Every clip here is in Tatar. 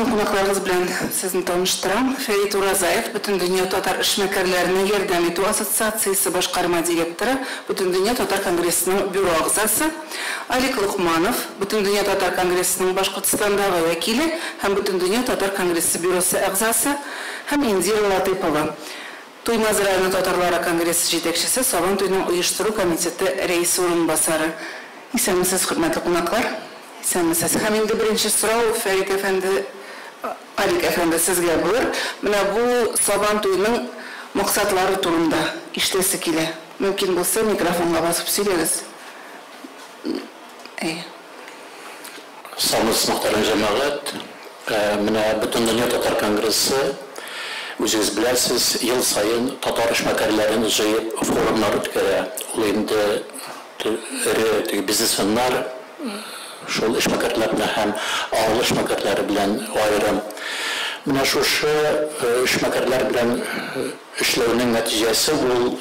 Үзебезнең кунакларыбыз белән сезне таныштырам. Фәрит Уразаев, Бөтендөнья татар эшмәкәрләренә ярдәм итү ассоциациясе башкарма директоры, Бөтендөнья татар конгрессының бюро әгъзасы. Алик Локманов, Бөтендөнья татар конгрессының Башкортстандагы вәкиле һәм Бөтендөнья татар конгрессы бюросы әгъзасы һәм Индира Латыйпова, Туймазы районы татарлары конгрессы җитәкчесе, Сабан туеның оештыру комитеты рәисе урынбасары. Исәнмесез, хөрмәтле кунаклар! Исәнмесез. Һәм инде беренче сорау, Фәрит әфәнде, Алик әфәнде, сезгә булыр. Менә бу Сабан туеның максатлары турында ишетәсе килә. Мөмкин булса, микрофонга басып сөйләгез. Әйе. Саумысыз, мөхтәрәм җәмәгать! Менә Бөтендөнья татар конгрессы, үзегез беләсез, ел саен татар эшмәкәрләрен җыеп форумнар үткәрә. Ул инде эре теге бизнесменнар, шул эшмәкәрләр белән һәм авыл эшмәкәрләре белән аерым. Менә шушы эшмәкәрләр белән эшләүнең нәтиҗәсе ул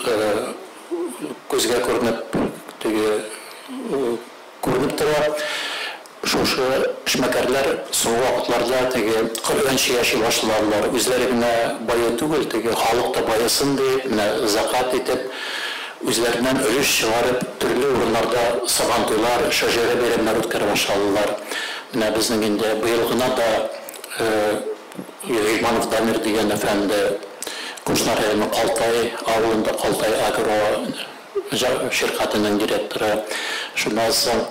күзгә күренеп теге күренеп тора. Шушы эшмәкәрләр соңгы вакытларда теге Коръәнчә яши башладылар. Үзләре генә баю түгел, теге халык та баесын диеп, менә зәкат итеп, үзләреннән өлеш чыгарып, төрле урыннарда Сабантуйлар, шәҗәрә бәйрәмнәре үткәрә башладылар. Менә безнең инде быел гына да Гыйльманов Дамир дигән әфәнде Кушнар районы Калтай авылында Калтай агро ширкатенең директоры. Шуннан соң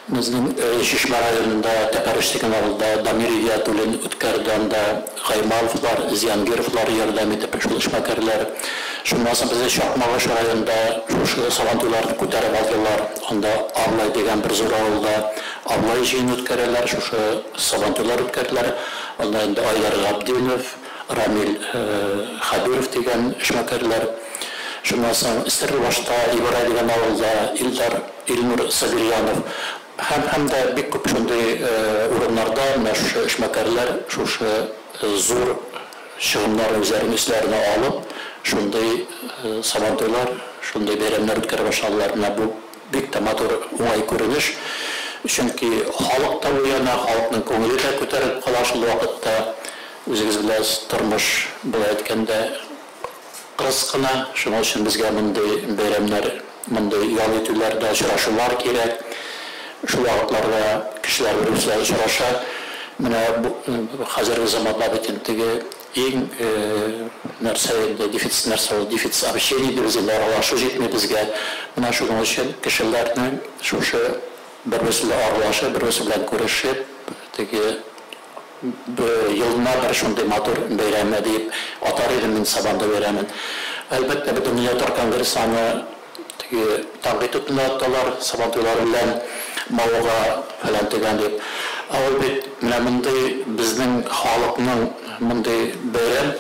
безнең Чишмә районында Тәпәреш дигән авылда Дамир Идиятуллин үткәрде анда Гаймаловлар, Зиангировлар ярдәм итеп, шул эшмәкәрләр. Шуннан соң безнең Чакмагыш районында шушы Сабантуйларны күтәреп алдылар. Анда Аблай дигән бер зур авылда Аблай җыены үткәрәләр, шушы Сабантуйлар үткәрделәр. Анда инде Айдар Габдинов, Рамил Хәбиров дигән эшмәкәрләр. Шуннан соң Стерлибашта, Ибрай дигән авылда Илдар, Илнур Сабирьянов һәм һәм дә бик күп шундый урыннарда менә шушы эшмәкәрләр шушы зур чыгымнарны үзләренең өсләренә алып, шундый Сабантуйлар, шундый бәйрәмнәр үткәрә башладылар. Менә бу бик тә матур, уңай күренеш. Чөнки халык та уяна, халыкның күңеле дә күтәрелеп кала шул вакытта. Үзегез беләсез, тормыш, болай әйткәндә, Кырыс кына, шуның өчен безгә мондый бәйрәмнәр, мондый ял итүләр дә, очрашулар кирәк. Шул вакытларда кешеләр бер-берсе белән очраша. Менә бу хәзерге заманда бит инде теге иң нәрсә инде, дефицит нәрсә ул, дефицит общения дибез инде, аралашу җитми безгә. Менә шуның өчен кешеләрнең шушы бер-берсе белән аралашып, бер-берсе белән күрешеп, теге Елына бер шундый матур бәйрәме диеп атар идем мин Сабантуй бәйрәмен. Әлбәттә, Бөтендөнья татар конгрессы аны теге тәнкыйть утында тоталар, Сабантуйлары белән мавыга фәлән төгән дип. Ә ул бит менә мондый безнең халыкның мондый бәйрәм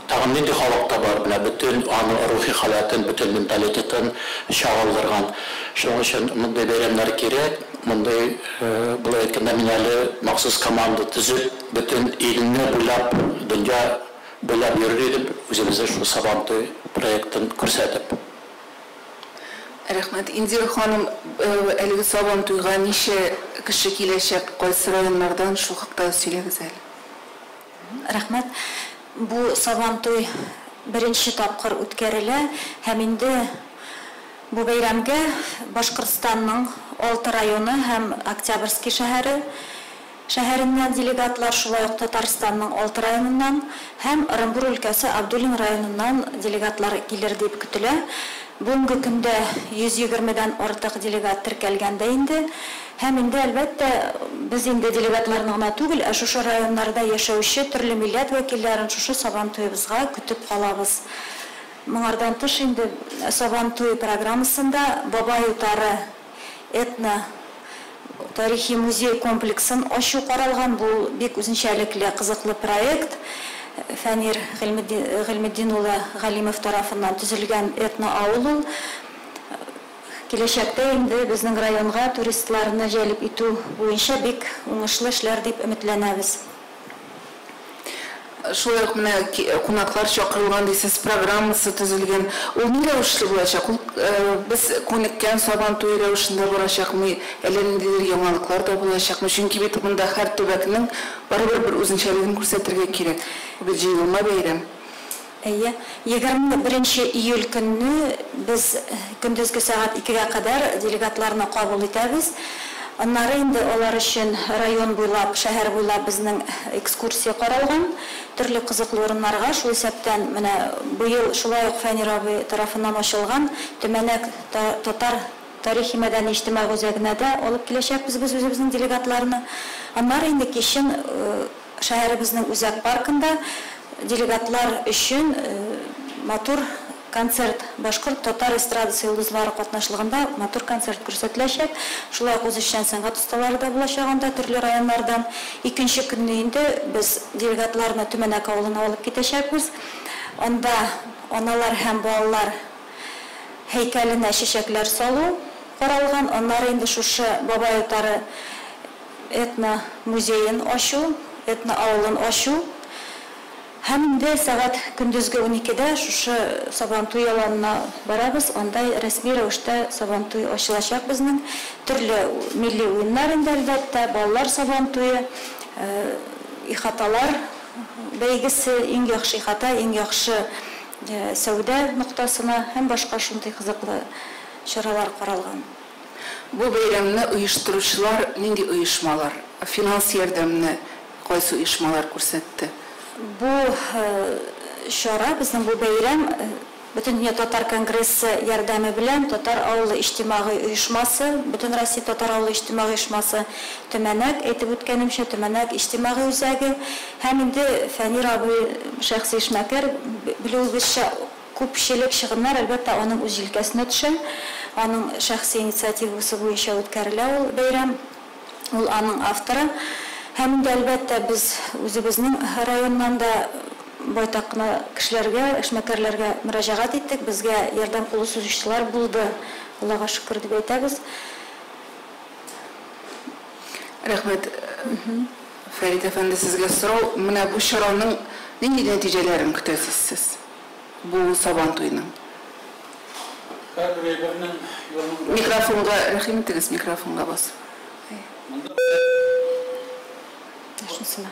тагын нинди халыкта бар, менә бөтен аның рухи халәтен, бөтен менталитетын чагылдырган. Шуның өчен мондый бәйрәмнәр кирәк. Мондый, болай әйткәндә, мин әле махсус команда төзеп, бөтен илне буйлап, дөнья буйлап йөрер идем, үзебезнең шул Сабантуй проектын күрсәтеп. Рәхмәт. Индира ханым, әлеге Сабантуйга ничә кеше киләчәк, кайсы районнардан, шул хакта сөйләгез әле. Рәхмәт. Бу Сабантуй беренче тапкыр үткәрелә һәм инде Бу бәйрәмгә Башкортстанның алты районы һәм Октябрьский шәһәре шәһәреннән делегатлар, шулай ук Татарстанның алты районыннан һәм Ырынбур өлкәсе Абдуллин районыннан делегатлар килер дип көтелә. Бүгенге көндә 120 дән артык делегат теркәлгән дә инде. Һәм инде, әлбәттә, без инде делегатларны гына түгел, ә шушы районнарда яшәүче төрле милләт вәкилләрен шушы Сабантуебызга көтеп калабыз. Моңардан тыш инде Сабантуй программасында Бабай утары этно тарихи музей комплексын ачу каралган. Бу бик үзенчәлекле, кызыклы проект. Фәнир Гыйльметдин улы Галимов тарафыннан төзелгән этно-авыл ул. Киләчәктә инде безнең районга туристларны җәлеп итү буенча бик уңышлы эшләр дип өметләнәбез. Шулай ук менә кунаклар чакырылган дисез, программасы төзелгән. Ул ни рәвешле булачак? Ул без күнеккән Сабан туе рәвешендә барачакмы, әллә ниндидер яңалыклар да булачакмы? Чөнки бит монда һәр төбәкнең барыбер бер үзенчәлеген күрсәтергә кирәк. Бу бит җыелма бәйрәм. Әйе, 21 июль көнне без көндезге сәгать 2гә кадәр делегатларны кабул итәбез. Аннары инде алар өчен район буйлап, шәһәр буйлап безнең экскурсия каралган. Төрле кызыклы урыннарга, шул исәптән менә быел шулай ук Фәнир абый тарафыннан ачылган Төмәнәк татар тарихи-мәдәни иҗтимагый үзәгенә дә алып киләчәкбез без үзебезнең делегатларны. Аннары инде кичен шәһәребезнең үзәк паркында делегатлар өчен матур концерт, башкорт, татар эстрадасы йолдызлары катнашлыгында матур концерт күрсәтеләчәк. Шулай ук үзешчән сәнгать осталары да булачак анда төрле районнардан. Икенче көнне инде без делегатларны Төмәнәк авылына алып китәчәкбез. Анда аналар һәм балалар һәйкәленә чәчәкләр салу каралган. Аннары инде шушы Бабай утары этно музеен ачу, этно авылын ачу. Һәм инде сәгать көндезге 12дә шушы Сабантуй аланына барабыз. Анда рәсми рәвештә Сабантуй ачылачак безнең. Төрле милли уеннар инде әлбәттә, балалар Сабантуе, ихаталар бәйгесе, иң яхшы ихата, иң яхшы сәүдә ноктасына һәм башка шундый кызыклы чаралар каралган. Бу бәйрәмне оештыручылар нинди оешмалар? Финанс ярдәмне кайсы оешмалар күрсәтте? Бу чара, безнең бу бәйрәм Бөтендөнья татар конгрессы ярдәме белән Татар авылы иҗтимагый оешмасы, Бөтен Россия татар авылы иҗтимагый оешмасы, Төмәнәк, әйтеп үткәнемчә, Төмәнәк иҗтимагый үзәге һәм инде Фәнир абый шәхси эшмәкәр, белүебезчә, күпчелек чыгымнар әлбәттә аның үз җилкәсенә төшә. Аның шәхси инициативасы буенча үткәрелә ул бәйрәм. Ул аның авторы. Һәм инде әлбәттә без үзебезнең районнан да байтак кына кешеләргә, эшмәкәрләргә мөрәҗәгать иттек. Безгә ярдәм кулы сузучылар булды. Аллага шөкер дип әйтәбез. Рәхмәт. Фәрит әфәнде, сезгә сорау. Менә бу чараның нинди нәтиҗәләрен көтәсез сез? Бу Сабантуйның. Һәрбер әйбернең юлының Микрофонга рәхим итегез, микрофонга басып. Шунысына.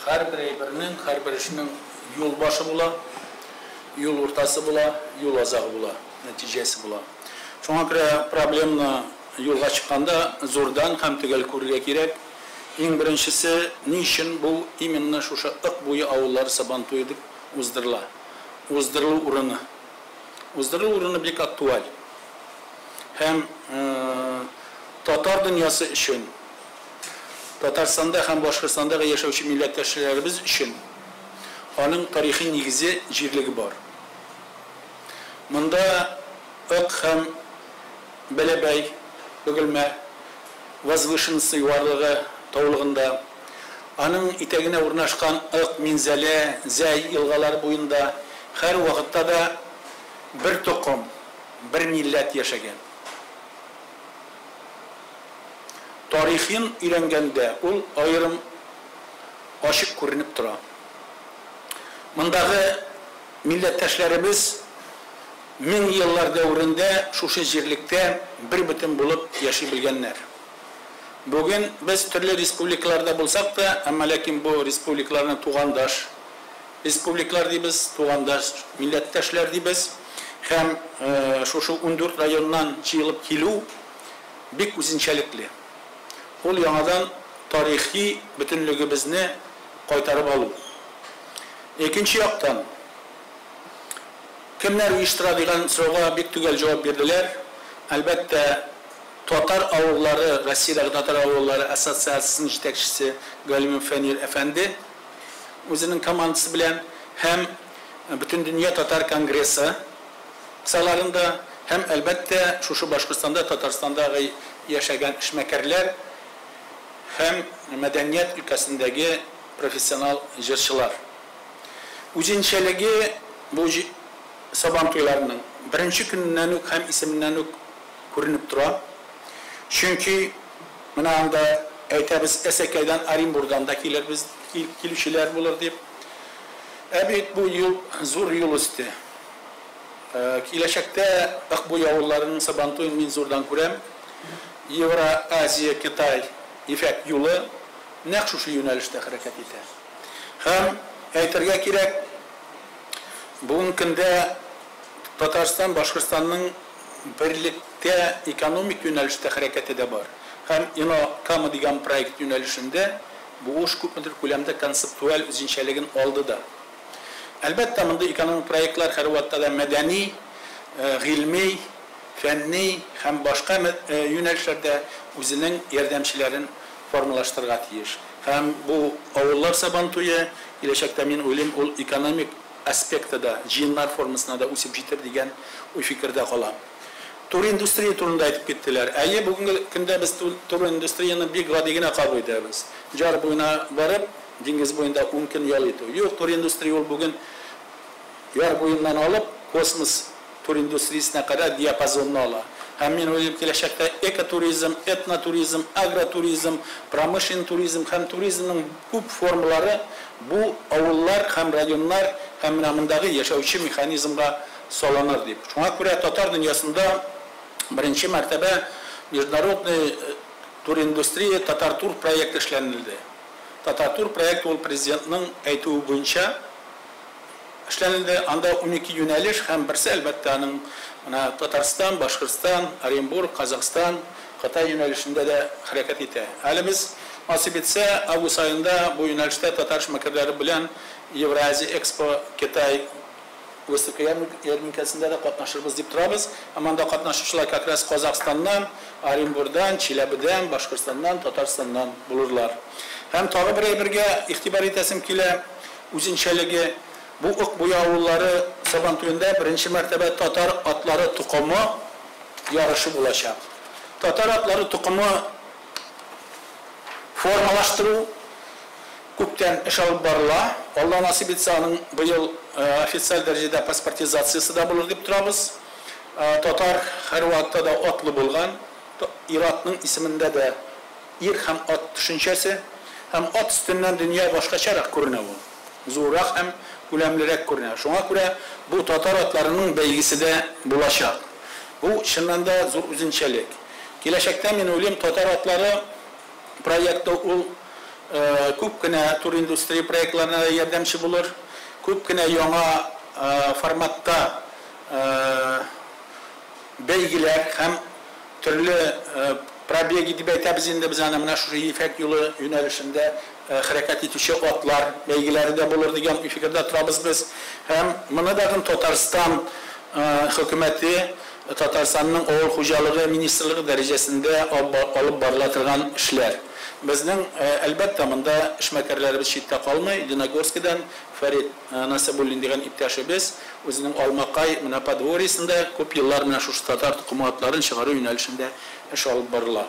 Һәрбер әйбернең, һәрбер эшнең юл башы була, юл уртасы була, юл азагы була, нәтиҗәсе була. Шуңа күрә проблемны юлга чыкканда зурдан һәм төгәл күрергә кирәк. Иң беренчесе, ни өчен бу именно шушы Ык буе авыллары Сабантуе дип уздырыла? Уздырылу урыны. Уздырылу урыны бик актуаль. Һәм татар дөньясы өчен, Татарстанда һәм Башкортстандагы яшәүче милләттәшләребез өчен аның тарихи нигезе, җирлеге бар. Монда Ык һәм Бәләбәй, Бөгелмә возвышенности югарылыгы таулыгында, аның итәгенә урнашкан Ык, Минзәлә, Зәй елгалары буенда һәр вакытта да бер токым, бер милләт яшәгән. Тарихын өйрәнгәндә ул аерым ачык күренеп тора. Мондагы милләттәшләребез мең еллар дәверендә шушы җирлектә бер бөтен булып яши белгәннәр. Бүген без төрле республикаларда булсак та, әмма ләкин бу республикаларны тугандаш республикалар дибез, тугандаш милләттәшләр дибез. Һәм шушы 14 районнан җыелып килү бик үзенчәлекле. Ул яңадан тарихи бөтенлегебезне кайтарып алу. Икенче яктан, кемнәр оештыра дигән сорауга бик төгәл җавап бирделәр. Әлбәттә, татар авыллары, Россиядәге татар авыллары ассоциациясенең җитәкчесе Галимов Фәнир әфәнде үзенең командасы белән һәм Бөтендөнья татар конгрессы кысаларында һәм әлбәттә шушы Башкортстанда, Татарстандагы яшәгән эшмәкәрләр һәм мәдәният өлкәсендәге профессионал җырчылар. Үзенчәлеге бу Сабан туйларының беренче көненнән үк һәм исеменнән үк күренеп тора. Чөнки менә анда Әйтәбез, Әсәкәйдән, Оренбургдан да килербез, килүчеләр булыр дип. Ә бит бу юл зур юл өсте. Киләчәктә Акбуй авылларының Сабантуен мин зурдан күрәм. Евро-Азия, Китай ефәк юлы нәкъ шушы юнәлештә хәрәкәт итә. Һәм әйтергә кирәк, бүгенге көндә Татарстан, Башкортстанның берлектә экономик юнәлештә хәрәкәте дә бар. Һәм Ино Кама дигән проект юнәлешендә бу эш күпмедер күләмдә концептуаль үзенчәлеген алды да. Әлбәттә, мондый экономик проектлар һәрвакытта да мәдәни, гыйльми, фәнни һәм башка юнәлешләрдә үзенең ярдәмчеләрен формалаштырырга тиеш. Һәм бу авыллар Сабантуе киләчәктә, мин уйлыйм, ул экономик аспекты да, җыеннар формасына да үсеп җитер дигән уй-фикердә калам. Туриндустрия турында әйтеп киттеләр. Әйе, бүгенге көндә без туриндустрияне бик гади генә кабул итәбез. Яр буена барып, диңгез буенда 10 көн ял итү. Юк, туриндустрия ул бүген яр буеннан алып, космос туриндустриясенә кадәр диапазонны ала. Һәм мин уйлыйм, киләчәктә экотуризм, этнотуризм, агротуризм, промышленный туризм һәм туризмның күп формалары бу авыллар һәм районнар һәм менә мондагы яшәүче механизмга салыныр дип. Шуңа күрә татар дөньясында беренче мәртәбә международный туриндустрия Татар тур проекты эшләнелде. Татар тур проекты ул президентның әйтүе буенча эшләнелде. Анда 12 юнәлеш һәм берсе әлбәттә аның менә Татарстан, Башкортстан, Оренбург, Казахстан, Кытай юнәлешендә дә хәрәкәт итә. Әле без насыйп итсә, август аенда бу юнәлештә татар эшмәкәрләре белән Евразия Экспо Китай выставка ярминкәсендә дә катнашырбыз дип торабыз. Һәм анда катнашучылар как раз Казахстаннан, Оренбургдан, Чиләбедән, Башкортстаннан, Татарстаннан булырлар. Һәм тагы бер әйбергә игътибар итәсем килә, үзенчәлеге бу Акбуй авыллары Сабантуенда беренче мәртәбә татар атлары токымы ярышы булачак. Татар атлары токымы формалаштыру күптән эш алып барыла. Алла насыйп итсә, аның быел официаль дәрәҗәдә паспортизациясе дә булыр дип торабыз. Татар һәрвакытта да атлы булган. Ир-атның исемендә дә ир һәм ат төшенчәсе, һәм ат өстеннән дөнья башкачарак күренә ул. Зуррак һәм күләмлерәк күренә. Шуңа күрә бу татар атларының бәйгесе дә булачак. Бу чыннан да зур үзенчәлек. Киләчәктә мин уйлыйм, татар атлары проекты ул күп кенә туриндустрия проектларына да ярдәмче булыр, күп кенә яңа форматта бәйгеләр һәм төрле пробеги дип әйтәбез инде без аны менә шушы ефәк юлы юнәлешендә хәрәкәт итүче атлар бәйгеләре дә булыр дигән фикердә торабыз без. Һәм моны дагын Татарстан хөкүмәте, Татарстанның авыл хуҗалыгы министрлыгы дәрәҗәсендә алып барыла торган эшләр. Безнең әлбәттә монда эшмәкәрләребез читтә калмый. Диногорскидан Фәрит Насыбуллин дигән иптәшебез үзенең Алмакай менә подворьесында күп еллар менә шушы татар токымы атларын чыгару юнәлешендә эш алып барыла.